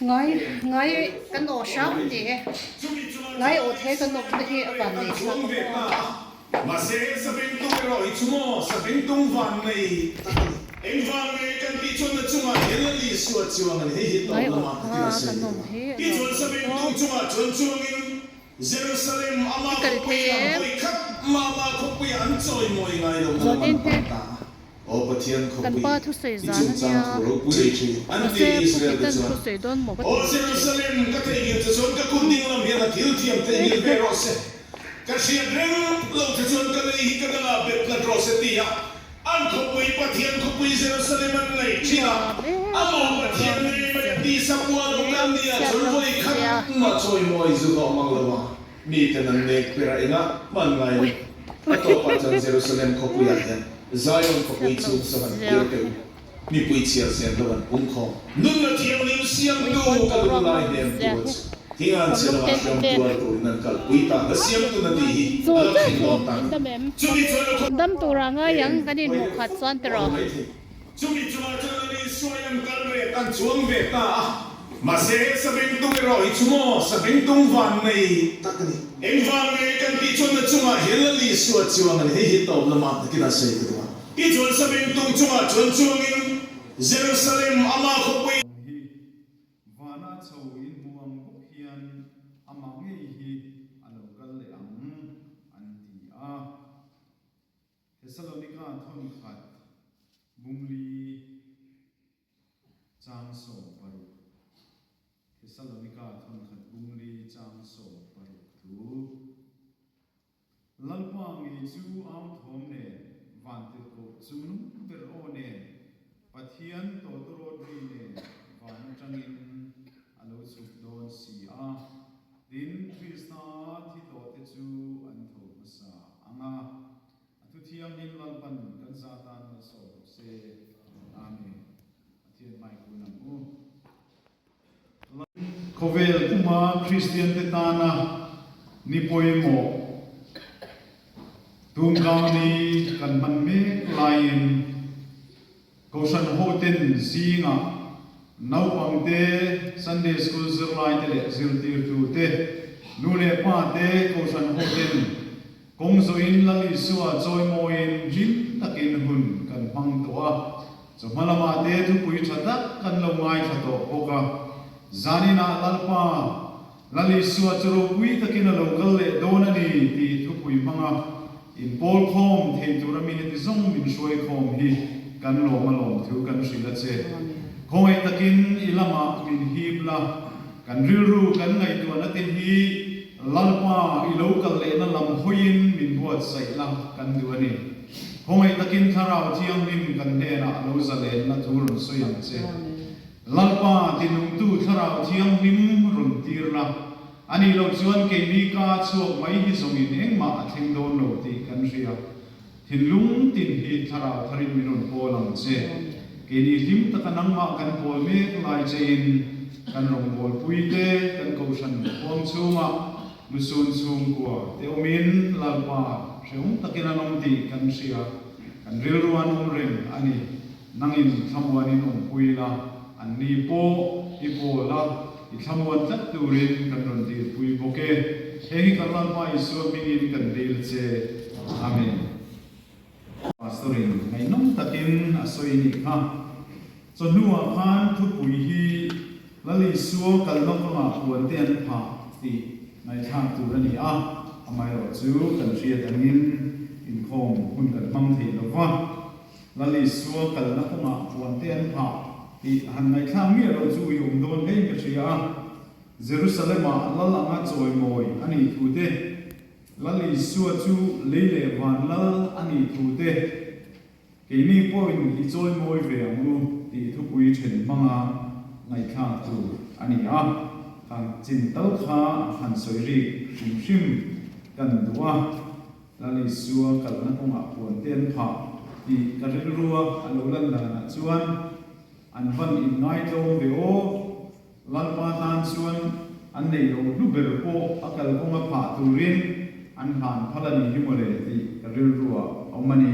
Ngai ngai kan awh hram a ni e. Ngai awh thei kan awm te hi a van nei thlak ang aw. Mahse sabengtung erawh hi chu maw sabengtung van nei tak a ni. Eng van nei kan tih chuan na chungah hian la Isua chuang a ni. Hei hi tawp Ngai awh lamah kha takin a kan sawi awm deuh a. hi a Tichuan nuam sabengtung tawp. chungah chuan chuangin Jerusalem ama I kal khawpui thei lam em? vawi khat mah mah khawpuiah an chawimawi ngai lo na lam an Zawnin pan he ta a. Aw Pathian kan khawpui, pa thusawi i zan a chungchang nia. thu ropui an Mahse ti Pu Israel te Petan chuan. thusawi dawn maw ka Aw ti thin. Jerusalem, ka theihnghilh che chuan ka kut ding lam hian a thil thiam theihnghilh ve rawh se. Ka hriat reng lo che chuan ka lei hi ka dangah bet tlat rawh se ti a an khawpui Pathian khawpui Jerusalem an ngaih thin a. Nuam e, Amah chuan Pathian boruak a ngei ni mai sia. tisa pua lo kal nia Chhiat chuan lo vawi khat sia. mah chawimawi zu hlawh mang lo a. Miten an nek ber a engah hman ngai lo. A tawpah chuan Jerusalem khawpuiah hian Zion khawpui chhung saw han tir teh u, mipui chhiar sen ho an pung khawm. Nunna thianghlim siamtu ka lunglai hnem tu a chu thingan chhe lamah hriam tuar turin an kalpui ta. La siamtu na tih hi a lo thleng dawn ta a ni. Chumi chuan a Dam tura ngai ang kan inhmuh khat chuan tiraw. Chumi chungah chuan an insuai an kal ve an chuang ve ta a. Mahse he sabengtung erawh hi chu maw sabengtung van nei tak a ni. Eng van nei kan tih chuan na chungah hian la Isua chuang a ni. Hei hi tawp lamah takin a sawi ka duh a. Tichuan sabengtung chungah chuan chuangin Jerusalem ama khawpui. Awm hi vana chho in hmu ang bawk hian amah ngei hi a lo kal leh ang an ti a. Thesalonika thawnkhat bungli chang 16 Thesalonika thawnkhat bungli chang 16 thu Lalpa ngei chu au thawm nen vantirhkoh chungnung ber aw nen Pathian tawtawrawt ri nen van atangin a lo chhuk dawn si a, tin Krista thi tawhte chu an tho hmasa ang a. A thu thianghlim Lalpan kan za tan malsawm rawh se. Amen. Pathian hmai kun ang u. Khawvel puma Kristian te tana ni pawimawh tungkang ni kan hman mek laiin Kohhran hoten zingah naupangte, Sunday School zirlaite leh zirtirtute, nu leh pate Kohhran hoten kawng zawhin Lal Isua chawimawiin hlim takin hun kan hmang tawh a. Chawhma lamah te thupui tha tak kan lo ngaithla tawh bawk a. Zaninah Lalpa, Lal Isua chu ropui takin a lo kal leh dawn a ni tih thupui hmanga inpawl khawm thei tura mi heti zawng min hruai khawm hi kan lawm a lawm thu kan hrilh a che. Khawngaih takin i lamah min hip la, kan rilru kan ngaihtuahna te hi Lalpa i lo kal lehna lam hawiin min buatsaih la kan duh a ni. Khawngaih takin Thlarau Thianghlim kan hnenah lo zalenna thu rawn sawi ang che. Lalpa tinungtu Thlarau Thianghlim rawn tir la, a nih loh chuan keini ka chhuak mai hi zawngin engmah a thleng dawn lo tih kan hria. Thinlung tin hi Thlarau tharin min rawn pawl ang che. Keini hlim taka nangmah kan pawl mek lai chein kan rawngbawlpui te, kan kohhran huang chhungah lusun chhungkua te awmin Lalpa hrehawm takin an awm tih kan hria. Kan rilru an awm reng a ni. Nangin thlamuanin awmpui la, anni pawh i pawl a, i thlamuan tlat turin kan rawn dilpui bawk e. Heng hi kan Lalpa Isua hmingin kan dil che. Amen. Pastor-in ngaihnawm takin a sawi nih kha. Chawhnuah khan thupui hi Lal Isua kalna kawngah puan te an phah tih ngaihthlak tur a ni a, amaherawh chu kan hriat angin inkhawm hun kan hmang thei lo va. Lal Isua kalna kawngah puan te an phah tih han ngaihthlak miah lo chu i awm dawn hlein ka hria a. Jerusalem-ah Lal anga chawimawi a nih thu te, Lal Isua chu lei leh van Lal a nih thu te, keini pawhin i chawimawi ve ang u tih thupui then hmanga ngaihthlak tur a ni a. Khang chin tal kha han sawi rik hrim hrim kan duh a. Lal Isua kalna kawngah puan te an phah tih ka rilru a, a lo lan danah chuan an van inngai tlawm ve aw. Lalpa tan chuan an neih loh hlu ber pawh a kal kawnga phah turin an hlan phal a ni hi mawle tih ka rilru ah a awm a ni.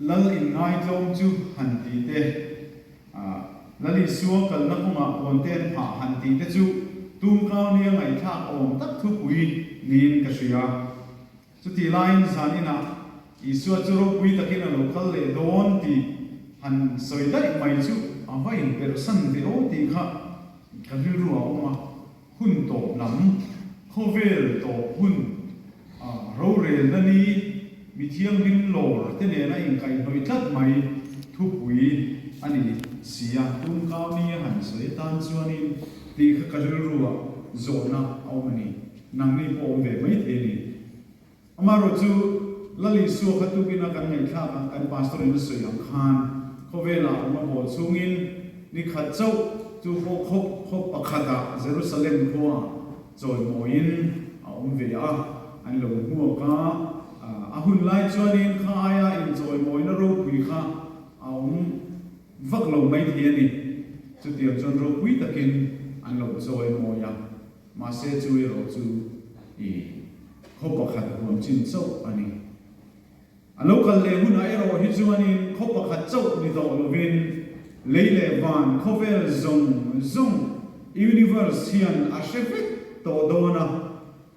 Lal inngai tlawm chu han ti teh. Lal Isua kalna kawngah puan te an phah han tih te chu tumkau nia ngaihthlak awm tak thupui niin ka hria. Chutih laiin zan inah Isua chu ropui takin a lo kal leh dawn tih han sawi daih mai chu a va inperhsan ve aw tih kha ka rilru a awm a, hun tawp lam, khawvel tawp hun, rorelna ni, mi thianghlim lawr te nena inkaihhnawih tlat mai thupui a ni si a, tumkau ni a han sawi atan chuanin tih kha ka rilru ah zawhna a awm a ni. Nangni pawh awm ve mai thei a ni. Amaherawh chu Lal Isua kha tukin a kan ngaihthlak a, kan Pastor in a sawi ang khan khawvelah awm a bawl chhungin ni khat chauh chu pawh khawp khawp pakhatah Jerusalem khuaah chawimawiin a awm ve a, an lo hmuak a. A hun lai chuanin kha aia inchawimawina ropui kha a awm vak lo mai thei a ni. Chutiang chuan ropui takin an lo chawimawi a. Mahse chu erawh chu i khaw pakhat huam chin chauh a ni. A lo kal leh hunah erawh hi chuanin khaw pakhat chauh ni tawh lovin lei leh van khawvel zawng zawng, universe, hian a hre vek tawh dawn a.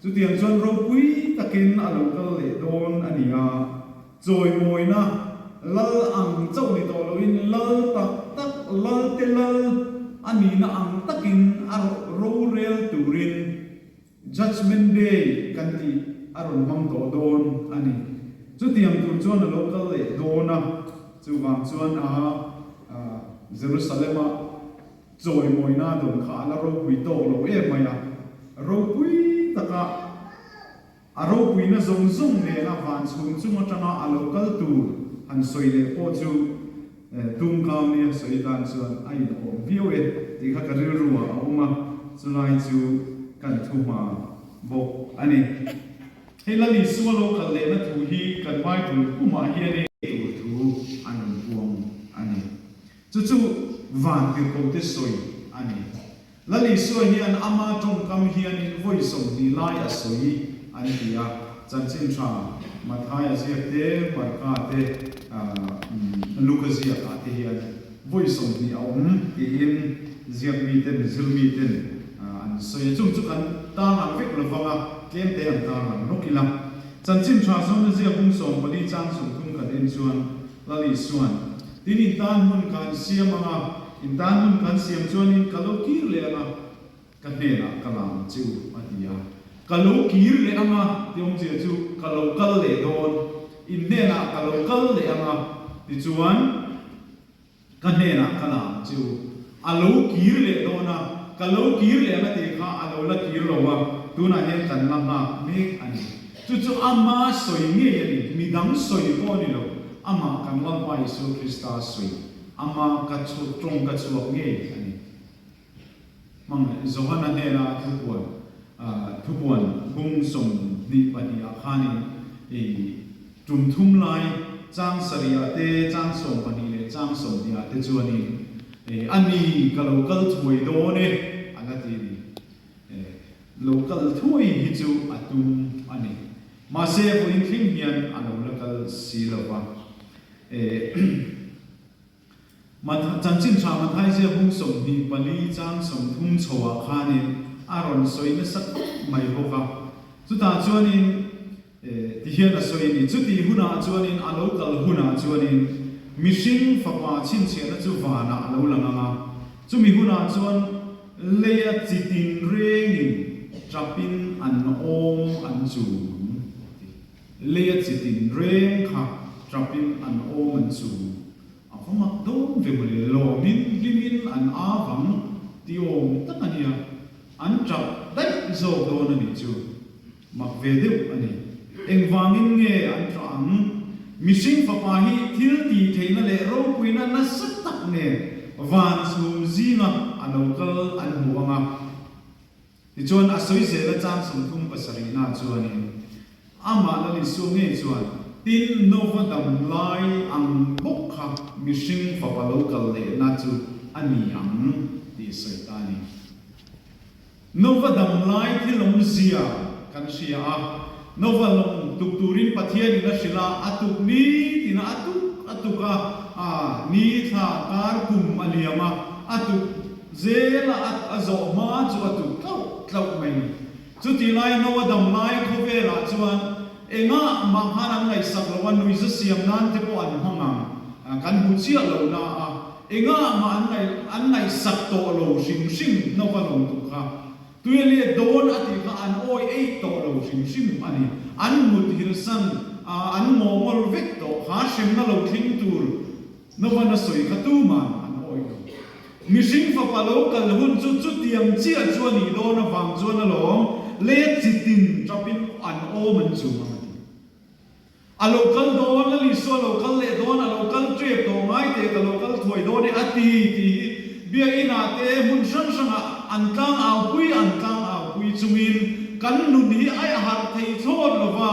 Chutiang chuan ropui takin a lo kal leh dawn a ni a. Chawimawina lal ang chauh ni tawh loin lal tak tak, lalte lal a nihna ang takin a rorel turin Judgement Day kan tih a rawn hmang tawh dawn a ni. Chutiang tur chuan a lo kal leh dawn a, chuvang chuan a Jerusalem-a chawimawina dawn kha a la ropui tawk lo em mai a, ropui taka A ropuina zawng zawng nena van chhung chung atanga a lo kal tur han sawi leh pawh chu tumkau nia sawi tan chuan a inawm viau e tih kha ka rilru ah a awm a, chulai chu kan thu hma bawk a ni. Hei Lal Isua lo kal lehna thu hi kan Bible pumah hianin tur thu a rawn puang a ni. Chu chu vantirhkohte sawi a ni. Lal Isua hian ama tawngkam hianin vawi 20 lai a sawi an ti a, Chanchin Tha, Mathaia ziak te, Marka te, Luka ziakah te hian vawi 20 a awm tiin ziak miten, zir miten an sawi a. Chung chu kan tarlang vek lo vang a, tlem te an tarlang lawk ila. Chanchin Tha zawna ziak hung 14 chang 30 kan en chuan Lal Isua'n, Tin in tan hmun ka han siam ang a, in tan hmun ka han siam chuanin ka lo kir leh ang a, ka hnenah ka la ang che u, a ti a. Ka lo kir leh ang a, ti awmzia chu ka lo kal leh dawn, in hnenah ka lo kal leh ang a, tichuan ka hnenah ka la ang che u. A lo kir leh dawn a, ka lo kir leh ang a tih kha a lo la kir lo a, tunah hian kan la nghak mek a ni. Chu chu ama sawi ngei a ni, midang sawi pawh a ni lo, amah kan Lalpa Isua Krista sawi, ama ka chu tawng ka chhuak ngei a ni. Hmangaih Johana hnena thupuan, thupuan bung 22 ah khanin i tum thum lai chang sarihah te, chang 12 leh chang 20 ah te chuanin a ni ka lo kal thuai dawn e a la ti a ni. Lo kal thuai hi chu a tum a ni. Mahse, vawiin thleng hian a lo la kal si lo va. Chanchin Tha Mathaizia hung 24 chang 30 chhoah khanin a rawn sawi nasa khawp mai bawk a. Chutah chuanin ti hian a sawi a ni, Chutih hunah chuanin a lo kal hunah chuanin mihring fapa chhinchhiahna chu vanah a lo lang ang a, chumi hunah chuan Leia chi tinrengin ṭapin an awm an chum a ti. Leia chi tinreng kha ṭapin an awm an chum. A va mak dawn ve mawle, lawmin hlimin an av ang ti awm tak a nia. An ṭap daih zawk dawn a nih chu. Mak ve deuh a ni. Engvangin nge an ṭah ang? Mihring fapa hi thil tih theihna leh ropuina nasa tak nen van chhum zinga a lo kal an hmu ang a. Tichuan a sawi zela chang 37 na chuanin amah Lal Isua ngei chuan, Tin, Nova dam lai ang bawk kha mihring fapa lo kal lehna chu a ni ang tih sawi ta a ni. Nova dam lai thil awmzia kan hria a, Nova lawng tuk turin Pathianin a hrilh a, a tuk ni tina a tuk a tuk a, a ni thla kar kum a liam a. a tuk zel a, a zawh hma chu a tuk tlauh tlauh mai ni. Chutih laia Noa dam lai khawvelah chuan engah mah khan an ngaihsak lo a, nuihza siam nan te pawh an hmang ang, kan hmu chiah lo na a, engah mah an ngaih an ngaihsak tawh lo hrim hrim Nova lawng tuk kha. Tui a let dawn a tih kha an awi eih tawh lo hrim hrim a ni. An mut hilsan a, an ngawngawr vek tawh kha hremna lo thleng tur Novan a sawi kha tuman an awi lo. Mihring fapa lo kal hun chu chutiang chiah chu a nih dawn avang chuan alawm lei chitin tapin an awm an chum ang a ti. A lo kal dawn, Lal Isua a lo kal leh dawn, a lo kal tep tawh ngai teh ka lo kal thuai dawn e a ti tih hi Biakinn-ah te hmun hrang hrangah an tlang aupui an tlang aupui chungin kan nun hi a harh thei thlawt lo va,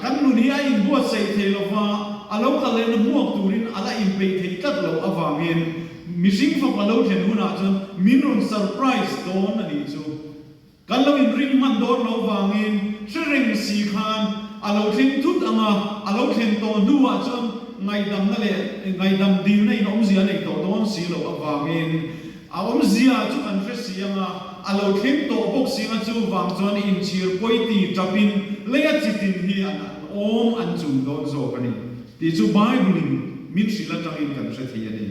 kan nun hi a inbuatsaih thei lo va, a lo kal lehna hmuak turin a la inpeih thei tlat loh avangin mihring fapa lo thlen hunah chuan min rawn surprise dawn a nih chu. Kan lo inring hman dawn lo vangin hre reng si khan a lo thleng thut ang a, a lo thlen tawh hnuah chuan ngaihdamna leh ngaihdam dilna in awmzia a nei tawh dawn si loh avangin a awmzia chu kan hre si ang a, a lo thleng tawh bawk si ang a, chuvang chuan inchhir pawiti tapin leia chitin hi an awm an chum dawn zawk a ni tih chu Bible-in min hrilh atangin kan hre thei a ni.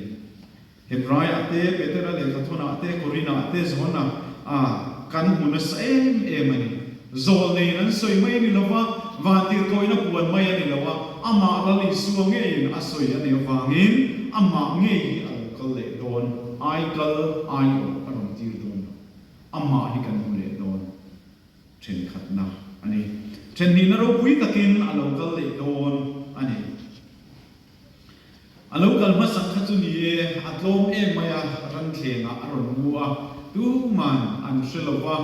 Hebraiah te, Petera lehkhathawnah te, Korinah te, Johana ah kan hmu nasa em em a ni. Zawlneiin an sawi mai a ni lo va, vantirhkohin a puan mai a ni lo a, amah Lal Isua ngeiin a sawi a nih avangin amah ngei hi a lo kal leh dawn, ai kal, ai awh a rawn tir dawn lo. Amah hi kan hmu leh dawn thenkhatna a ni. Thenhnihna ropui takin a lo kal leh dawn a ni. A lo kal hmasak kha chu ni e, a tlawm em mai a, ranthlengah a rawn mu a, tuman an hre lo va.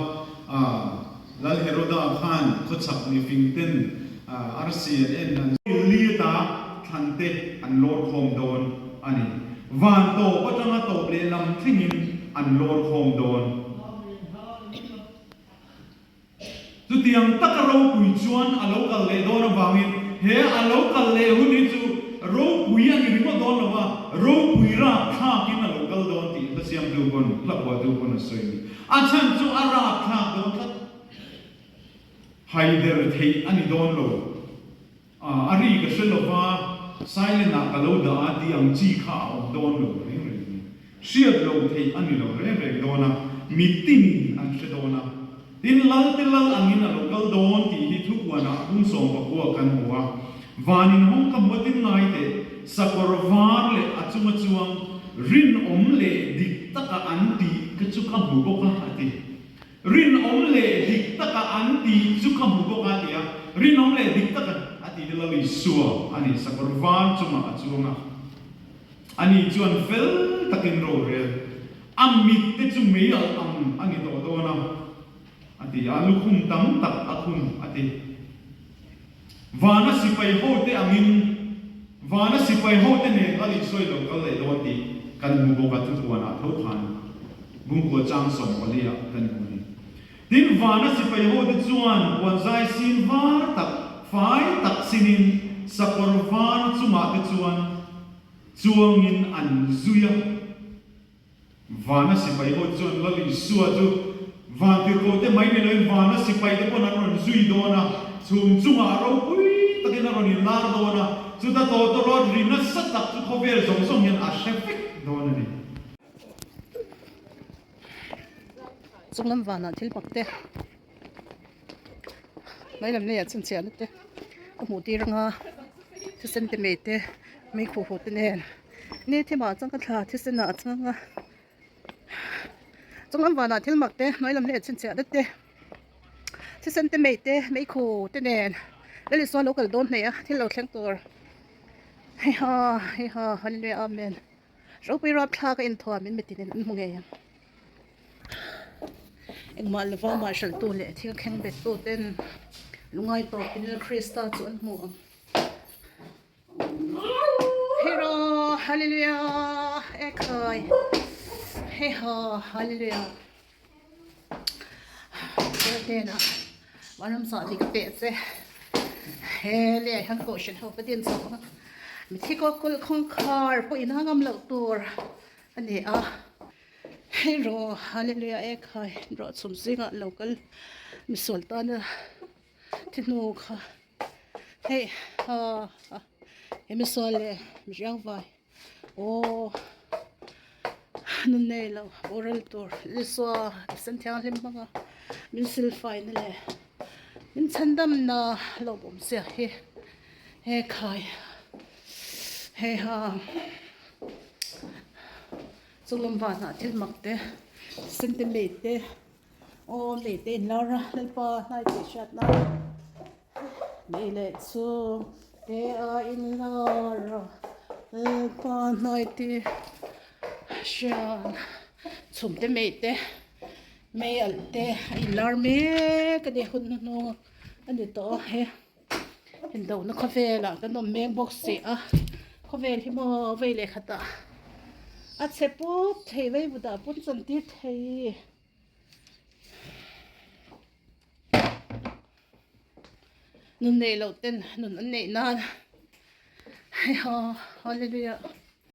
Lal Heroda khan khawchhak mifing ten arsi an en an. Li ata thlan te an lawr khawm dawn a ni. Van tawp atanga tawp lehlam thlengin an lawr khawm dawn. Chutiang taka ropui chuan a lo kal leh dawn avangin he a lo kal leh hun hi chu ropui a ni ringawt dawn lo va, ropui rapthlakin a lo kal dawn tih hla siamtu pawn, hla phuahtu pawn a sawi a ni. A chhan chu a rapthlak dawn tlat. Haider theih a ni dawn lo. A ri ka hre lova, silent ah ka lo dah a tih ang chi kha a awm dawn lo reng reng a ni. Hriat lo theih a ni lo reng reng dawn a, mitinin an hre dawn a. Tin, lal te lal angin a lo kal dawn tih hi thupuanah 19 kan hmu a. Van inhawng ka hmu a tin ngai teh, sakawr var leh a chunga chuang rinawm leh dik taka an tih ka chu ka hmu bawk a, a ti. Rinawm leh dik taka an tih chu ka hmu bawk a ti a, rinawm leh dik taka a tih hi Lal Isua a ni, sakawr var chungah a chuang a, ani chuan fel takin rorel a mit te chu mei alh ang a ni tawh dawn a, a ti a, lukhum tam tak a khum a ti. Vana sipai hote angin Vana sipai hote nen Lal Isua i lo kal leh dawn tih kan hmu bawk a, thupuanah tho khan Bungkua chang 14 ah kan hmu a ni. Tin, Vana sipai hote chuan puanzai sin var tak, fai tak sinin sakawr var chungah te chuan chuangin an zui a. Vana sipai ho chuan Lal Isua chu vantirhkohte mai ni loin vana sipaite pawn an rawn zui dawn a, chhum chungah ropui takin a rawn inlar dawn a, chuta tawtawrawt ri nasa tak chu khawvel zawng zawng hian a hre vek dawn a ni. Chunglam vanah thil pak te hnuailam leiah chhinchhiahna te ka hmuh tir anga thisen te mei te mei khuh huh te nen. Ni thimah chuan ka thla thisen ah a chang a chunglam vanah thil mak te hnuai lam leh chhinchhiah te thisen te mei te mei khu te nen lal Isua lo kal dawn hneih a thil lo thleng tur hei ha hei ha hallelujah amen ropui rapthlak a inthuam in mitin in an hmu ngei ang engmah lova amah hralhtu leh thil thleng bet tu ten lungai tawpin Krista chu an hmu ang. Hero hallelujah ekhai hei ha hallelujah hnenah vanram chah dik teh che he leh hian kohhran ho ka din chho a mitthi kaw kulh khawngkhar pawh in a ngam loh tur a ni a. Hei rawh Hallelujah e khai ruah chhum zingah lo kal misual tana thi hnu kha hei ha he misual leh mihriang vai aw nun nei lo boral tur Isua thisen thianghlim hmanga min silfaina leh min chhandamna lawmawm zia hi he khai hei ha. Chunglam vanah thil mak te sentiment te aw lei te inlar a lalpa hnai tih hriat nan lei leh chu te a inlar a lalpa hnai tih hriat chhum te mei te mei alh te a inlar mek a ni hun hnuhnung a ni tawh a he. Indona khawvelah kan awm mek bawk si a, khawvel hi maw vei leh khatah a chhe pup thei vei vutah pawn chantir thei. Nun neih loh ten nun an neih nan heihaw hallelujah.